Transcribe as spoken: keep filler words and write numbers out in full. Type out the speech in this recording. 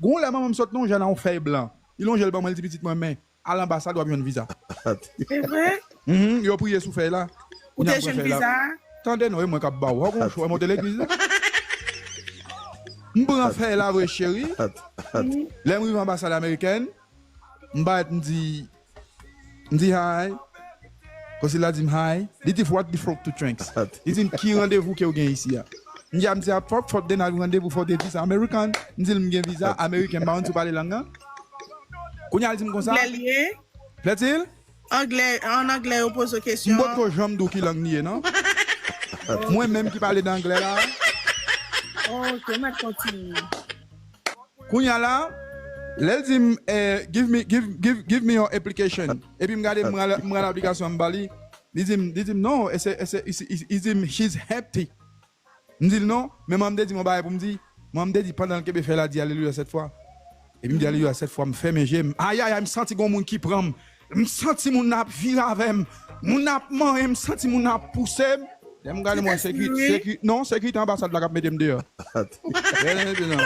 Gon lè manman m sot nan yon jèn a yon fèy blan. Li lonje l ban mwen, li di pitit mwen, men al anbasad, w ap jwenn viza. Se vre? Mhm, yo priye sou fèy la. Ou te jwenn viza? Tande non, e mwen k ap ba w. Ou konn chwa monte legliz la. M pran fèy la vre, cheri. Lè m rive anbasad amerikèn, m parèt, m di, m di hi. Konsil la di m hi. Li di, what the fuck to drinks? Li di m, ki randevou ke w gen isi a? M di a, m di a, fòk, fòk te nan randevou, fòk te visa American. M di l, m gen viza American, m pa konn si w pale lang nan. Kounye a li di m konsa. Anglè li ye? Plètil? Anglè, an anglè yo poze w kesyon. M potko janm di w ki lang li ye, non? Mwen menm ki pale de anglè la. Ok, m ap kontinye. Kounye a la, lè l di m, eh, give me, give, give, give me your application. Epi m gade, m pran aplikasyon an, m ba li. Li di m, li di m, non, e se, e se, li di m, she's empty. M di l non, men manman m te di m yon bagay pou m di. Manman m te di pandan l kenbe fèy la, di alelouya sèt fwa. Epi m di alelouya sèt fwa, m fèmen je m. Ayayay, m santi gon moun ki pran m. M santi moun nan ap vire avè m. Moun nan ap manyen m, m santi moun nan ap pouse m. Lè m gade mwen, sekirite, non, sekirite anbasad la k ap mete m deyò. Lè m mete nan.